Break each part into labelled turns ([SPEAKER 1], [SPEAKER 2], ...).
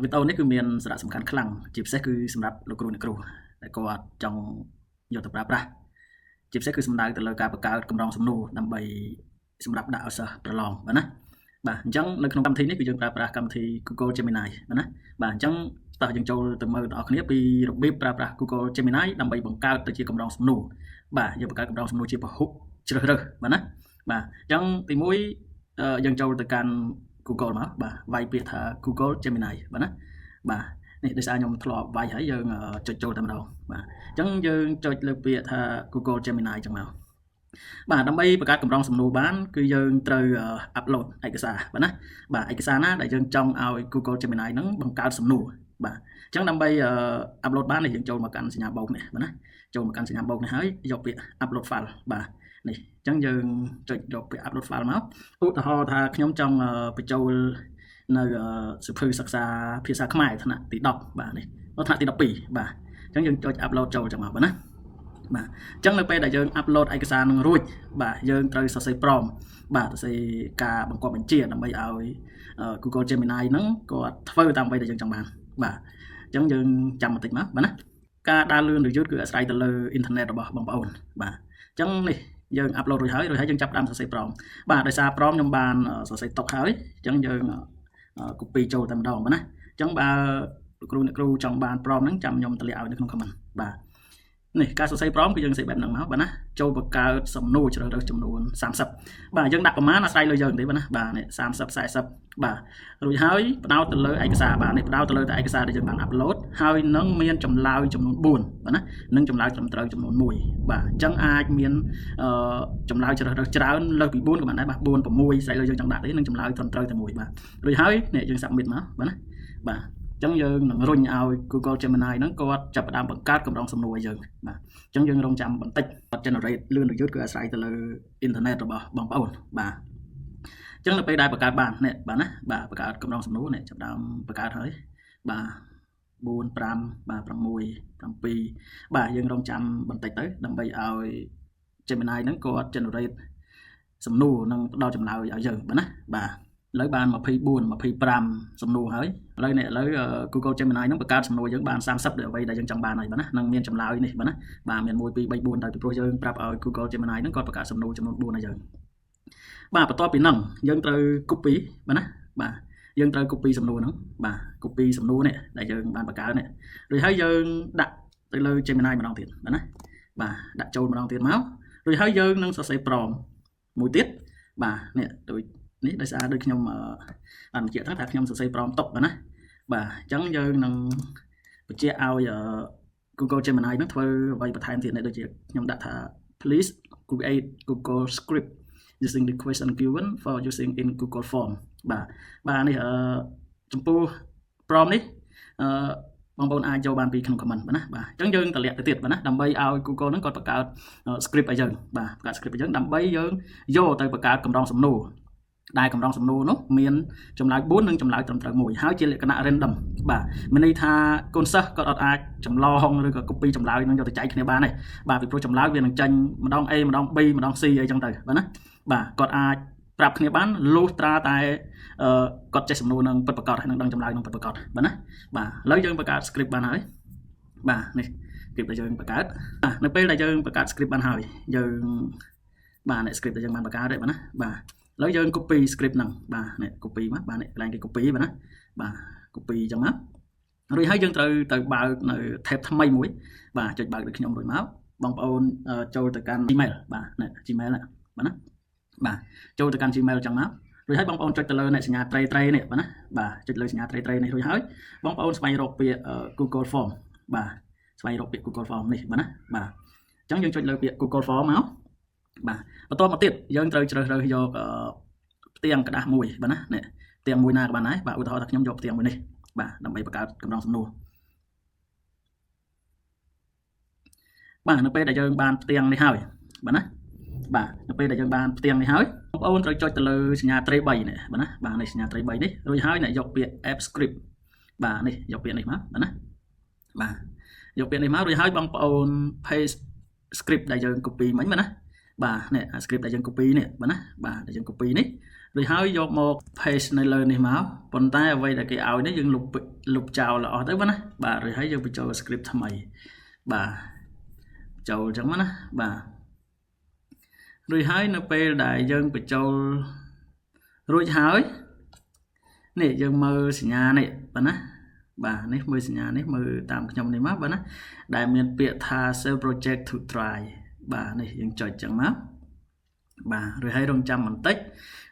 [SPEAKER 1] វីដេអូនេះគឺមានសារៈសំខាន់ខ្លាំងជាពិសេសគឺសម្រាប់លោកគ្រូអ្នកគ្រូដែលគាត់ចង់យកទៅប្រើប្រាស់ជាពិសេសគឺសំដៅទៅលើការបង្កើតកម្រងសំណួរដើម្បីសម្រាប់ដាក់ឲ្យសិស្សប្រឡងបាទណាបាទអញ្ចឹងនៅក្នុងកម្មវិធីនេះគឺយើងប្រើប្រាស់កម្មវិធី Google Gemini បាទណាបាទអញ្ចឹងតោះយើងចូលទៅមើលទាំងអស់គ្នាពីរបៀបប្រើប្រាស់ Google Gemini ដើម្បីបង្កើតទៅជាកម្រងសំណួរបាទយើងបង្កើតកម្រងសំណួរជាពហុជ្រើសរើសបាទណាបាទអញ្ចឹងទី1យើងចូលទៅកាន់ Google មកបាទវាយពាក្យថា Google Gemini បាទណាបាទនេះដោយសារខ្ញុំធ្លាប់វាយហើយយើងចុចចូលតែម្ដងបាទអញ្ចឹងយើងចុចលើពាក្យថា Google Gemini អញ្ចឹងមកបាទដើម្បីបង្កើតកម្រងសំណួរបានគឺយើងត្រូវ upload ឯកសារបាទណាបាទឯកសារណាដែលយើងចង់ឲ្យ Google Gemini ហ្នឹងបង្កើតសំណួរបាទអញ្ចឹងដើម្បី upload បាននេះយើងចូលមកកាន់សញ្ញាបូកនេះបាទណាចូលមកកាន់សញ្ញាបូកនេះហើយយកពាក្យ upload file បាទនេះអញ្ចឹងយើងចុចយកពាក្យ upload file មកឧទាហរណ៍ថាខ្ញុំចង់បញ្ចូលនៅសៀវភៅសិក្សាភាសាខ្មែរថ្នាក់ទី10បាទនេះថ្នាក់ទី12បាទអញ្ចឹងយើងចុច upload ចូលចឹងមកបាទណាបាទអញ្ចឹងនៅពេលដែលយើង upload ឯកសារនឹងរួចបាទយើងត្រូវសរសេរ prompt បាទសរសេរការបង្គាប់បញ្ជាដើម្បីឲ្យ Google Gemini ហ្នឹងគាត់ធ្វើតាមអ្វីដែលយើងចង់បានបាទអញ្ចឹងយើងចាំបន្តិចមកបាទណាការដើរលឿនឬយឺតគឺអាស្រ័យទៅលើអ៊ីនធឺណិតរបស់បងប្អូនបាទអញ្ចឹងនេះយើង upload រួចហើយរួចហើយយើងចាប់ផ្ដើមសរសេរ prompt បាទដោយសារ prompt ខ្ញុំបានសរសេរទុកហើយអញ្ចឹងយើង copy ចូលតែម្ដងបាទណាអញ្ចឹងបើលោកគ្រូអ្នកគ្រូចង់បាន prompt ហ្នឹងចាំខ្ញុំតម្លាក់ឲ្យនៅក្នុង comment បាទនេះការសរសេរ prompt គឺយើងសរសេរបែបហ្នឹងមកបាទណាចូលបង្កើតសំណួរជ្រើសរើសចំនួន30បាទយើងដាក់ប្រមាណអាស្រ័យលើយើងទេបាទណាបាទនេះ30 40បាទរួចហើយផ្ដោតទៅលើឯកសារបាទនេះផ្ដោតទៅលើតែឯកសារដែលយើងបាន upload ហើយនឹងមានចម្លើយចំនួន4បាទណានឹងចម្លើយត្រឹមត្រូវចំនួន1បាទអញ្ចឹងអាចមានអឺចម្លើយជ្រើសរើសច្រើនលើសពី4ក៏បានដែរបាទ4 6ស្រេចលើយើងចង់ដាក់ទេនឹងចម្លើយត្រឹមត្រូវតែមួយបាទរួចហើយនេះយើង submit មកបាទណាបាទចឹងយើងនឹងរុញឲ្យ Google Gemini ហ្នឹងគាត់ចាប់ផ្ដើមបង្កើតកម្រងសំណួរឲ្យយើងបាទអញ្ចឹងយើងរងចាំបន្តិចគាត់ generate លឿនឬយឺតគឺអាស្រ័យទៅលើអ៊ីនធឺណិតរបស់បងប្អូនបាទអញ្ចឹងនៅពេលដែលបង្កើតបាននេះបាទណាបាទបង្កើតកម្រងសំណួរនេះចាប់ដើមបង្កើតហើយបាទ4 5បាទ6 7បាទយើងរងចាំបន្តិចទៅដើម្បីឲ្យ Gemini ហ្នឹងគាត់ generate សំណួរនិងផ្ដល់ចម្លើយឲ្យយើងបាទណាបាទឥឡូវបាន24 25សំណួរហើយឥឡូវនេះឥឡូវ Google Gemini ហ្នឹងបង្កើតសំណួរយើងបាន30ដែលអ្វីដែលយើងចង់បានហើយបាទណានឹងមានចម្លើយនេះបាទណាបាទមាន1 2 3 4ទៅពីព្រោះយើងប្រាប់ឲ្យ Google Gemini ហ្នឹងគាត់បង្កើតសំណួរចំនួន4ឲ្យយើងបាទបន្ទាប់ពីហ្នឹងយើងត្រូវ copy បាទណាបាទយើងត្រូវ copy សំណួរហ្នឹងបាទ copy សំណួរនេះដែលយើងបានបង្កើតនេះរួចហើយយើងដាក់ទៅលើ Gemini ម្ដងទៀតបាទណាបាទដាក់ចូលម្ដងទៀតមករួចហើយយើងនឹងសរសេរ prompt មួយទៀតបាទនេះដូចនេះដោយសារដូចខ្ញុំបានបញ្ជាក់ថាខ្ញុំសរសេរ prompt ទុកបាទណាបាទអញ្ចឹងយើងនឹងបញ្ជាក់ឲ្យ Google Gemini ហ្នឹងធ្វើអ្វីបន្ថែមទៀតនេះដូចជាខ្ញុំដាក់ថា please create Google script using the question given for using in Google Form បាទបាទនេះអឺចំពោះ prompt នេះអឺបងប្អូនអាចយកបានពីក្នុង comment បាទណាបាទអញ្ចឹងយើងតម្លាក់ទៅទៀតបាទណាដើម្បីឲ្យ Google ហ្នឹងគាត់បង្កើត script ឲ្យយើងបាទបង្កើត script ឲ្យយើងដើម្បីយើងយកទៅបង្កើតកម្រងសំណួរដែលកម្រងសំណួរនោះមានចម្លើយ4និងចម្លើយត្រឹមត្រូវមួយហើយជាលក្ខណៈ random បាទមានន័យថាកូនសិស្សគាត់អត់អាចចម្លងឬក៏ copy ចម្លើយនឹងយកទៅចែកគ្នាបានទេបាទពីព្រោះចម្លើយវានឹងចេញម្ដង A ម្ដង B ម្ដង C អីចឹងទៅបាទណាបាទគាត់អាចប្រាប់គ្នាបានលុះត្រាតែគាត់ចេះសំណួរនឹងពិតប្រាកដហើយនឹងដឹងចម្លើយនឹងពិតប្រាកដបាទណាបាទឥឡូវយើងបង្កើត script បានហើយបាទនេះ script ដែលយើងបង្កើតបាទនៅពេលដែលយើងបង្កើត script បានហើយយើងបាទនេះ script ដែលយើងបានបង្កើតទេបាទណាបាទឥឡូវយើង copy script ហ្នឹងបាទនេះ copy មកបាទនេះកន្លែងគេ copy បាទណាបាទ copy អញ្ចឹងមករួចហើយយើងត្រូវទៅបើកនៅ tab ថ្មីមួយបាទចុចបើកដូចខ្ញុំរួចមកបងប្អូនចូលទៅកាន់ Gmail បាទនេះ Gmail ណាបាទណាបាទចូលទៅកាន់ Gmail អញ្ចឹងមករួចហើយបងប្អូនចុចទៅលើអ្នកសញ្ញាត្រីត្រីនេះបាទណាបាទចុចលើសញ្ញាត្រីត្រីនេះរួចហើយបងប្អូនស្វែងរកពាក្យ Google Form បាទស្វែងរកពាក្យ Google Form នេះបាទណាបាទអញ្ចឹងយើងចុចលើពាក្យ Google Form មកបាទបន្ទាប់មកទៀតយើងត្រូវជ្រើសរើសយកផ្ទាំងក្រដាសមួយបាទណានេះផ្ទាំងមួយណាក៏បានដែរបាទឧទាហរណ៍ថាខ្ញុំយកផ្ទាំងមួយនេះបាទដើម្បីបង្កើតកម្រងសំណួរបាទនៅពេលដែលយើងបានផ្ទាំងនេះហើយបាទណាបាទនៅពេលដែលយើងបានផ្ទាំងនេះហើយបងប្អូនត្រូវចុចទៅលើសញ្ញាត្រី3នេះបាទណាបាទនេះសញ្ញាត្រី3នេះរួចហើយអ្នកយកពាក្យ app script បាទនេះយកពាក្យនេះមកបាទណាបាទយកពាក្យនេះមករួចហើយបងប្អូន paste script ដែលយើង copy មិញបាទណាបាទនេះ script ដែលយើង copy នេះបាទណាបាទដែលយើង copy នេះ រួចហើយយកមក paste នៅលើនេះមកប៉ុន្តែអ្វីដែលគេឲ្យនេះយើងលុបលុបចោលអស់ទៅបាទណាបាទរួចហើយយើងបញ្ចូល script ថ្មីបាទចូលអញ្ចឹងមកណាបាទរួចហើយនៅពេលដែលយើងបញ្ចូលរួចហើយនេះយើងមើលសញ្ញានេះបាទណាបាទនេះមើលសញ្ញានេះមើលតាមខ្ញុំនេះមកបាទណាដែលមានពាក្យថា save project to drive បាទនេះយើងចុចចឹងមកបាទរួចហើយរងចាំបន្តិច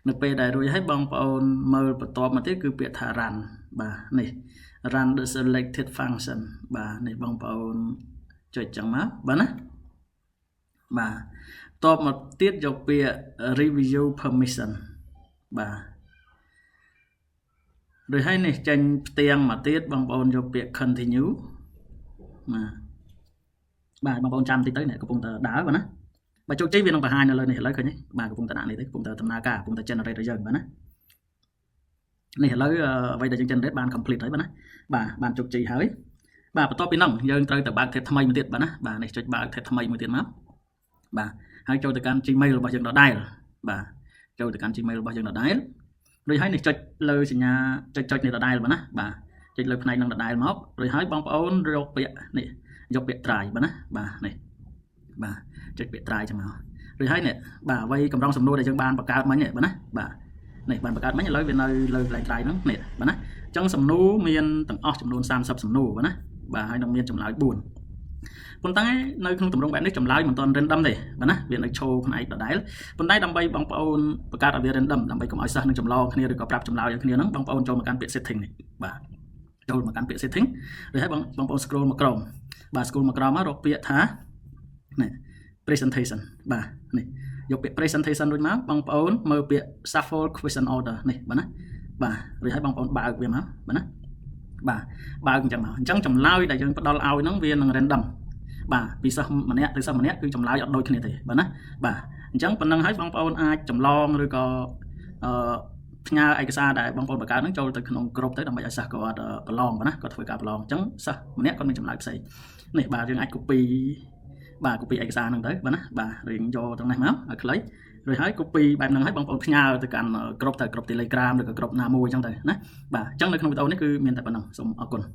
[SPEAKER 1] នៅពេលដែលរួចហើយបងប្អូនមើលបន្ទាប់មកទៀតគឺពាក្យថា run បាទនេះ run the selected function បាទនេះបងប្អូនចុចចឹងមកបាទណាបាទតបមកទៀតយកពាក្យ review permission បាទរួចហើយនេះចេញផ្ទាំងមកទៀតបងប្អូនយកពាក្យ continue បាទបាទបងប្អូនចាំតិចទៅនេះកំពុងតែដើរបាទណាបើជោគជ័យវានឹងបង្ហាញនៅលើនេះឥឡូវឃើញទេបាទកំពុងតែដាក់នេះទេកំពុងតែដំណើរការកំពុងតែ generate ឲ្យយើងបាទណានេះឥឡូវអ្វីដែលយើង generate បាន complete ហើយបាទណាបាទបានជោគជ័យហើយបាទបន្ទាប់ពីហ្នឹងយើងត្រូវទៅបើក tab ថ្មីមួយទៀតបាទណាបាទនេះចុចបើក tab ថ្មីមួយទៀតមកបាទហើយចូលទៅកាន់ Gmail របស់យើងដដែលបាទចូលទៅកាន់ Gmail របស់យើងដដែលរួចហើយនេះចុចលើសញ្ញាចុចចុចនេះដដែលបាទណាបាទចុចលើផ្នែកនឹងដដែលមករួចហើយបងប្អូនរកពាក្យនេះយកពាក្យ drive បាទណាបាទនេះបាទចុចពាក្យ drive ចឹងមករួចហើយនេះបាទអ្វីកម្រងសំណួរដែលយើងបានបង្កើតមិញនេះបាទណាបាទនេះបានបង្កើតមិញឥឡូវវានៅលើកន្លែង drive ហ្នឹងនេះបាទណាអញ្ចឹងសំណួរមានទាំងអស់ចំនួន30សំណួរបាទណាបាទហើយនឹងមានចម្លើយ4ប៉ុន្តែនៅក្នុងទម្រង់បែបនេះចម្លើយមិនទាន់ random ទេបាទណាវានៅឈរផ្នែកដដែលប៉ុន្តែដើម្បីបងប្អូនបង្កើតឲ្យវា random ដើម្បីកុំឲ្យសិស្សនឹងចម្លងគ្នាឬក៏ប្រាប់ចម្លើយឲ្យគ្នាហ្នឹងបងប្អូនចូលមកកាន់ពាក្យ setting នេះបាទចូលមកកាន់ពាក្យ setting ឬហើយបងបងប្អូន scroll មកក្រោមបាទ scroll មកក្រោមមករកពាក្យថានេះ presentation បាទនេះយកពាក្យ presentation រួចមកបងប្អូនមើលពាក្យ shuffle question order នេះបាទណាបាទរួចហើយបងប្អូនបើកវាមកបាទណាបាទបើកអញ្ចឹងមកអញ្ចឹងចម្លើយដែលយើងផ្ដល់ឲ្យហ្នឹងវានឹង random បាទពីសិស្សម្នាក់ទៅសិស្សម្នាក់គឺចម្លើយអត់ដូចគ្នាទេបាទណាបាទអញ្ចឹងប៉ុណ្ណឹងហើយបងប្អូនអាចចម្លងឬក៏អឺផ្ញើឯកសារដែលបងប្អូនបង្កើតហ្នឹងចូលទៅក្នុងក្រុមទៅដើម្បីឲ្យសិស្សគាត់ប្រឡងបាទណាគាត់ធ្វើការប្រឡងអញ្ចឹងសិស្សម្នាក់គាត់មានចម្លើយផ្សេងនេះបាទយើងអាច copy បាទ copy ឯកសារហ្នឹងទៅបាទណាបាទរៀងយកត្រង់នេះមកឲ្យខ្លីរួចហើយ copy បែបហ្នឹងហើយបងប្អូនផ្ញើទៅកាន់ក្រុមទៅក្រុម Telegram ឬក៏ក្រុមណាមួយអញ្ចឹងទៅណាបាទអញ្ចឹងនៅក្នុងវីដេអូនេះគឺមានតែប៉ុណ្ណឹងសូមអរគុណ។